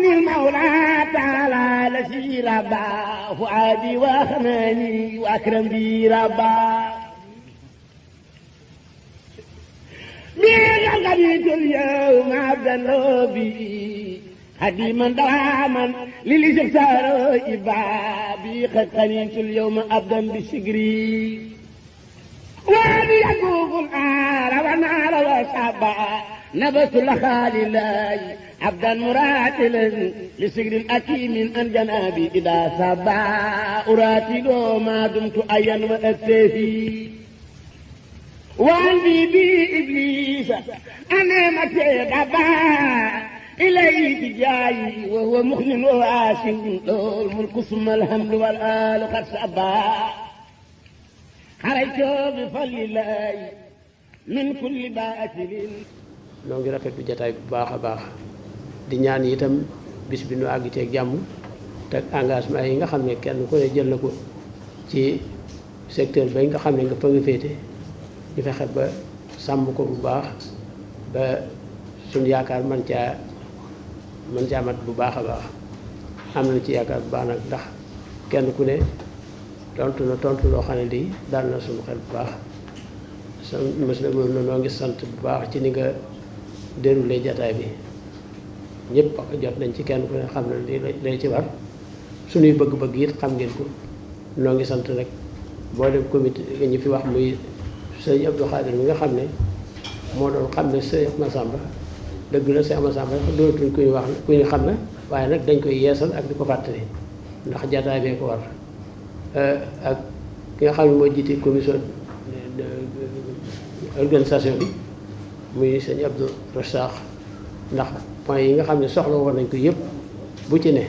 عن المولى تعالى الذي ربى فؤادي وخناني واكرم بي ربا بيغ الغبيت اليوم عبدا لوبي خديما دواما للجبتار إبابي قد قنيت اليوم أبدا بشجري وأبي يقوف الآر ونار وشعبا نبت لخال الله عبدا مراتلا لسجر الأكيم أن جنابي إذا سبا أراتل ما دمت أيا وأكتفي وعندي بي إبليس أنا متى دبا إليه جاي وهو مخن وعاشق الملك ثم الحمد والآل قد سبا خرجت بفضل الله من كل باطل. noo ngi rafetlu jataay bu baax a baax di ñaan itam bis bi nu àgg ceeg jàmm te engagement yi nga xam ne kenn ku ne jël na ko ci secteur bay nga xam ne nga fa nga féete ñu fexe ba sàmm ko bu baax ba suñ yaakaar man caa mat bu baax a baax am nañ ci yaakaar bu baax nag ndax kenn ku ne tontu loo xam ne lii daal na suñu xel bu baax sa monsieur le gouverneur noo ngi sant bu baax ci ni nga déroulé jataay bi ñëpp jot nañ ci kenn ku ne xam na li lay ci war suñuy bëgg-bëgg it xam ngeen ko noo ngi sant rek boo dem comité ñu fi wax muy sëñ Abdou Khadir mi nga xam ne moo doon xam ne sëñ Massamba dëgg la sëñ Massamba dootuñ ku ñu wax ku ñu xam ne waaye nag dañ koy yeesal ak di ko fàttali ndax jataay bee ko war ak ki nga xam ne moo jiite commission organisation bi muy sëñ Abdou Rassakh ndax point yi nga xam ne soxla woon nañ ko yëpp bu ci ne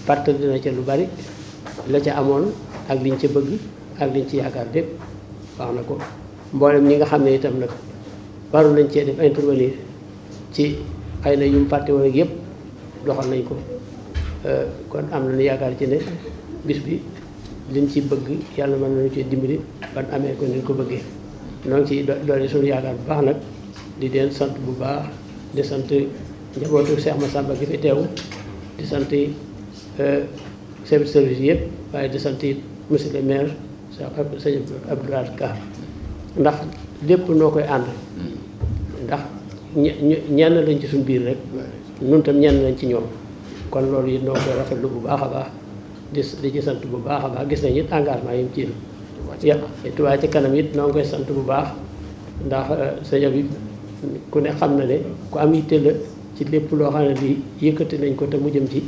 fàttali dina ca lu bari la ca amoon ak liñ ca bëgg ak liñ ci yaakaar lépp wax na ko mboolem ñi nga xam ne itam nag waru nañ cee def intervenir ci xëy na yu mu fàtte woon ak yëpp doxal nañ ko kon am nañu yaakaar ci ne bis bi liñ ci bëgg yàlla mën nañu ci dimbali ban amee ko ni ko bëggee noonu ci doole suñu yaakaar bu baax nag di leen sant bu baax di sant njabootu Cheikh Massamba gi fi teew di sant chef de service yëpp waaye di sant monsieur le maire sëñ Abdoulaye Ka ndax lépp noo koy ànd ndax ñenn lañ ci suñu biir rek ñun tam ñenn lañ ci ñoom kon loolu it noo koy rafetlu bu baax a baax di ci sant bu baax a baax gis nañ it engagement yi mu ci Touba ci kanam it noo ngi koy sant bu baax ndax sëñ bi ku ne xam na ne ku am yitte la ci lépp loo xam ne lii yëkkati nañ ko te mu jëm ci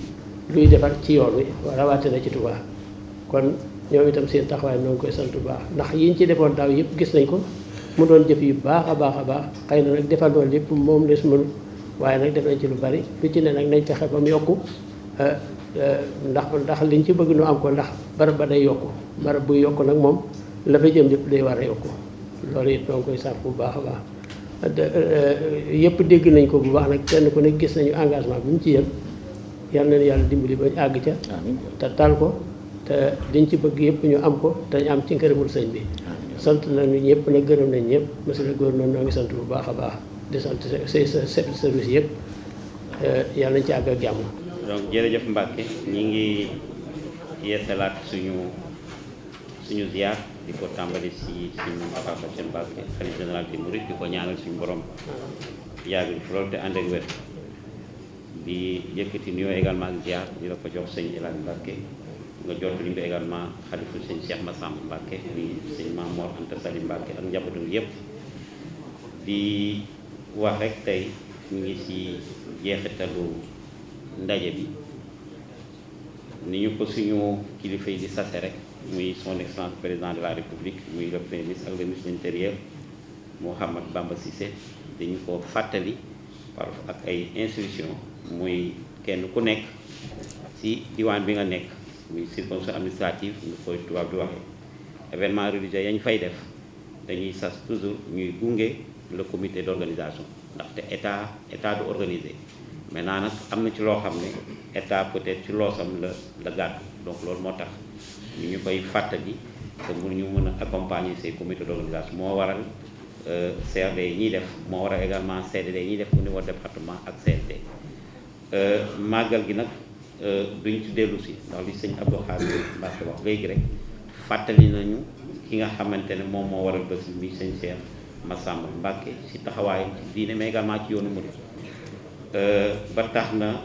luy defar ci yoon wi rawatina ci Touba kon ñoom itam seen taxawaay noo ngi koy sant bu baax ndax yiñ ci defoon daaw yëpp gis nañ ko mu doon jëf yu baax a baax a baax xëy na nag defal loolu lépp moom les mënu waaye nag def nañ ci lu bari lu ci ne nag nañ fexe ba mu yokku ndax liñ ci bëgg nu am ko ndax barab ba day yokku barab buy yokku nag moom la fa jëm lépp day war a yokku loolu it noo ngi koy sant bu baax a baax yëpp dégg nañ ko bu baax nag kenn ku ne gis nañu engagement bi mu ci yëpp yal na yàlla dimbali bañ àgg ca te tal ko te liñ ci bëgg yëpp ñu am ko te ñu am ci ngërëmul sëñ bi sant nañu ñëpp nag gërëm nañ ñëpp monsieur le gouverneur noo ngi sant bu baax a baax di sant say service yëpp yàlla nañ ci àgg ak jàmm. donc jërëjëf Mbacke ñi ngi yeesalaat suñu ziar di ko tàmbali si suñu Ababacar Mbacke xalifa général des mourides di ko ñaanal suñu borom yàggal fi loolu te ànd ak wér di yëkkati nuyoo également ak ziar di la ko jox sëñ El Hadj Mbacke nga jot li nga également xalifu sëñ Cheikh Massamba Mbacke di sëñ Mame Mor Anta Sali Mbacke ak njabootam yëpp di wax rek tey ñu ngi si jeexitalu ndaje bi ni ñu ko suñu kilifa yi di sase rek muy son excellence président de la république muy le premier ministre ak le ministre de l'intérieur Mouhamed Bamba Cissé dañu ko fàttali par ak ay instructions muy kenn ku nekk ci diwaan bi nga nekk muy circonscription administrative ñu koy tubaab di waxee événement religieux yañ fay def dañuy sas toujours ñuy gunge le comité d'organisation ndaxte état du organiser maintenant nag am na ci loo xam ne état peut-être ci loosam la gàddu donc loolu moo tax ñu koy fàttali que ñu mën a accompagner ces comités d'organisation moo waral CRD yi ñuy def moo waral également CDD yi ñuy def au niveau département ak CLD màggal gi nag duñ ci dellu si ndax li sëñ Abdou Khadre Mbacke wax léegi rek fàttali nañu ki nga xamante ne moom moo waral bés bi sëñ Cheikh Massamba Mbacke ci taxawaayam ci diine mais également ci yoonu murid ba tax na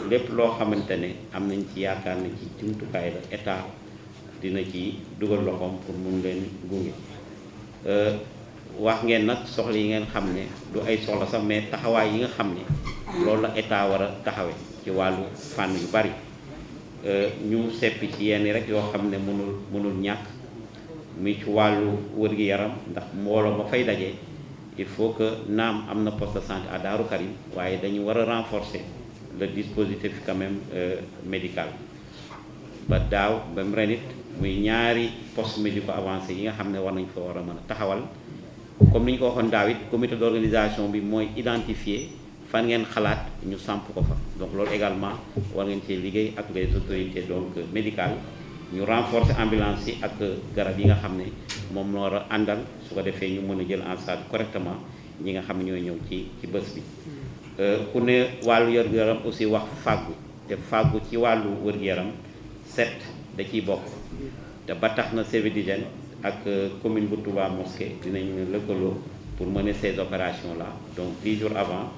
lépp loo xamante ne am nañ ci yaakaar ne ci jumtukaay la état dina ci dugal loxoom pour mun leen gunge wax ngeen nag soxla yi ngeen xam ne du ay soxla sax mais taxawaay yi nga xam ne loolu la état war a taxawee ci wàllu fànn yu bari ñu seppi ci yenn rek yoo xam ne mënul ñàkk muy ci wàllu wër-gi-yaram ndax mbooloo ma fay daje il faut que naam am na poste de santé à Daaru Karim waaye dañu war a renforcer le dispositif quand même médical ba daaw ba mu ren it muy ñaari poste médico avancé yi nga xam ne war nañ fa war a mën a taxawal comme ni ñu ko waxoon daaw it comité d'organisation bi mooy identifier fan ngeen xalaat ñu samp ko fa donc loolu également war ngeen cee liggéey ak les autorités donc médicales ñu renforcer ambulance yi ak garab yi nga xam ne moom la war a àndal su ko defee ñu mën a jël en charge correctement ñi nga xam ne ñooy ñëw ci bés bi ku ne wàllu wér-gu-yaram aussi wax fàggu te fàggu ci wàllu wér-gu-yaram set da ciy bokk te ba tax na service d'hygiène ak commune bu Touba Mosquée dinañ lëkkaloo pour mener ces opérations là donc 10 jours avant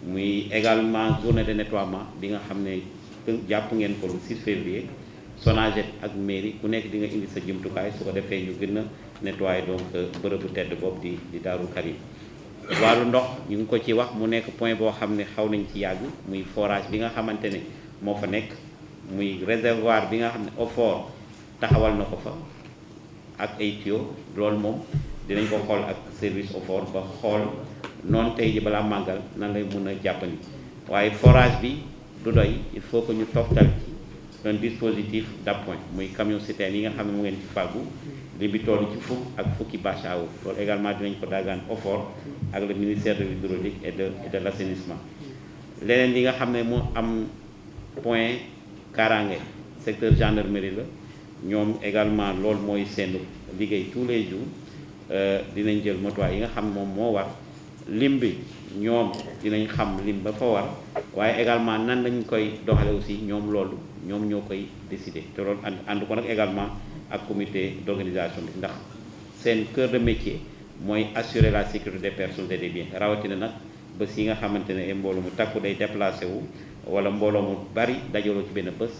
muy également journée de nettoiement bi nga xam ne jàpp ngeen ko le 6 février Sonaged ak mairie ku nekk di nga indi sa jumtukaay su ko defee ñu gën a nettoyer donc bërëbu tedd boobu di Daaru Karim wàllu ndox ñu ngi ko ci wax mu nekk point boo xam ne xaw nañ ci yàgg muy forage bi nga xamante ne moo fa nekk muy réservoir bi nga xam ne OFOR taxawal na ko fa ak ay tuyaux loolu moom dinañ ko xool ak service OFOR ba xool noonu tey ji balaa màggal nan lay mun a jàppandi waaye forage bi du doy il faut que ñu toftal ci un dispositif d'appoint muy camion citerne yi nga xam ne mu ngeen ci fàggu li bi toll ci fukk ak fukki bâche à eau loolu également dinañ ko daagaan OFOR ak le ministère de l'hydraulique et de l'assainissement leneen li nga xam ne mu am point kaaraange secteur gendarmerie la ñoom également loolu mooy seen liggéey tous les jours dinañ jël motuwaay yi nga xam moom moo war lim bi ñoom dinañ xam lim ba fa war waaye également nan lañ koy doxale aussi ñoom loolu ñoom ñoo koy décider te loolu ànd ko nag également ak comité d'organisation bi ndax seen cœur de métier mooy assurer la sécurité des personnes et des biens rawatina nag bés yi nga xamante ne mbooloo mu takku day déplacé wu wala mbooloo mu bari dajaloo ci benn bés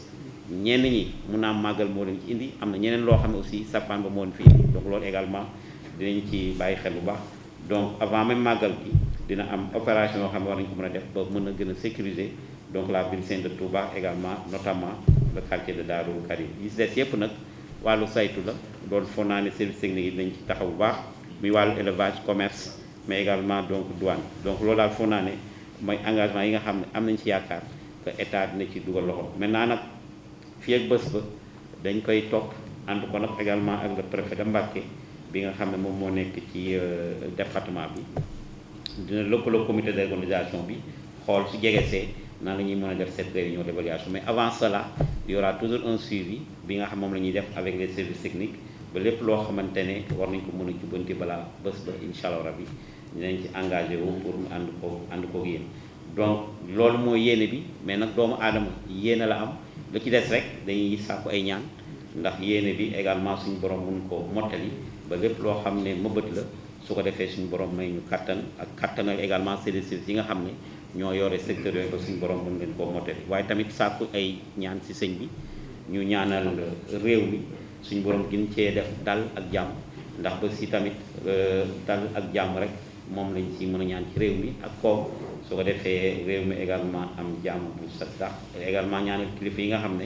ñenn ñi mun naa màggal moo leen ci indi am na ñeneen loo xam ne aussi safaan ba moo leen fi indi donc loolu également dinañ ci bàyyi xel bu baax donc avant même màggal gi dina am opération yoo xam ne war nañu ko mën a def ba mën a gën a sécuriser donc la ville sainte de Touba également notamment le quartier de Daaru Karim yi si des yëpp nag wàllu saytu la loolu foog naa ne service technique yi dinañ ci taxaw bu baax muy wàllu élevage commerce mais également donc douane donc loolu daal foog naa ne mooy engagement yi nga xam ne am nañ ci yaakaar que état dina ci dugal loxo maintenant nag fii ak bés ba dañ koy topp ànd ko nag également ak le préfet de Mbacké bi nga xam ne moom moo nekk ci département bi dina lëkkaloo comité d'organisation bi xool su jegesee nan la ñuy mën a def cette réunion d'évaluation mais avant cela il y aura toujours un suivi bi nga xam moom la ñuy def avec les services techniques ba lépp loo xamante ne war nañ ko mën a jubbanti balaa bés ba incha allah rabbi dinañ ci engagé wu pour mu ànd koog yéen donc loolu mooy yéene bi mais nag doomu aadama yéene la am lu ci des rek dañuy sàkku ay ñaan ndax yéene bi également suñu borom mun ko mottali ba lépp loo xam ne mëbët la su ko defee suñu borom may ñu kattan ak kattanal également services yi nga xam ne ñoo yore secteur yooyu ba suñu borom mën leen koo mottali waaye tamit sàkku ay ñaan ci sëñ bi ñu ñaanal réew mi suñu borom gën cee def dal ak jàmm ndax ba si tamit dal ak jàmm rek moom lañ ci mën a ñaan ci réew mi ak koom su ko defee réew mi également am jàmm bu sax tax également ñaanal kilifa yi nga xam ne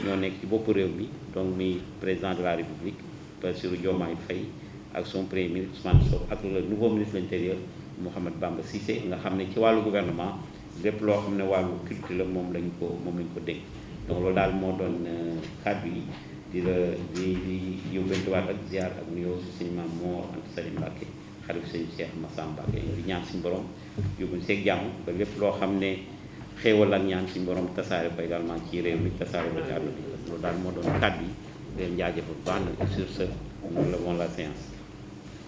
ñoo nekk ci bopp réew mi donc muy président de la république Bassirou Diomaye Faye ak son premier ministre Ousmane Sonko ak le nouveau ministre de l'intérieur Mouhamed Bamba Cissé nga xam ne ci wàllu gouvernement lépp loo xam ne wàllu culture la moom lañ ko dénk donc loolu daal moo doon kàddu yi di yóbbantuwaat ak ziar ak nuyoo si suñu maam Mor Anta Sali Mbacké xarit sëñ Cheikh Massamba Mbacké di ñaan suñu borom yóbbuñ seeg jàmm ba lépp loo xam ne xéewal ak ñaan suñu borom tasaare ko également ci réew mi tasaare ko ci àdduna bi loolu daal moo doon kàddu yi leen jaajëfal bu baax na sur ce nous levons la séance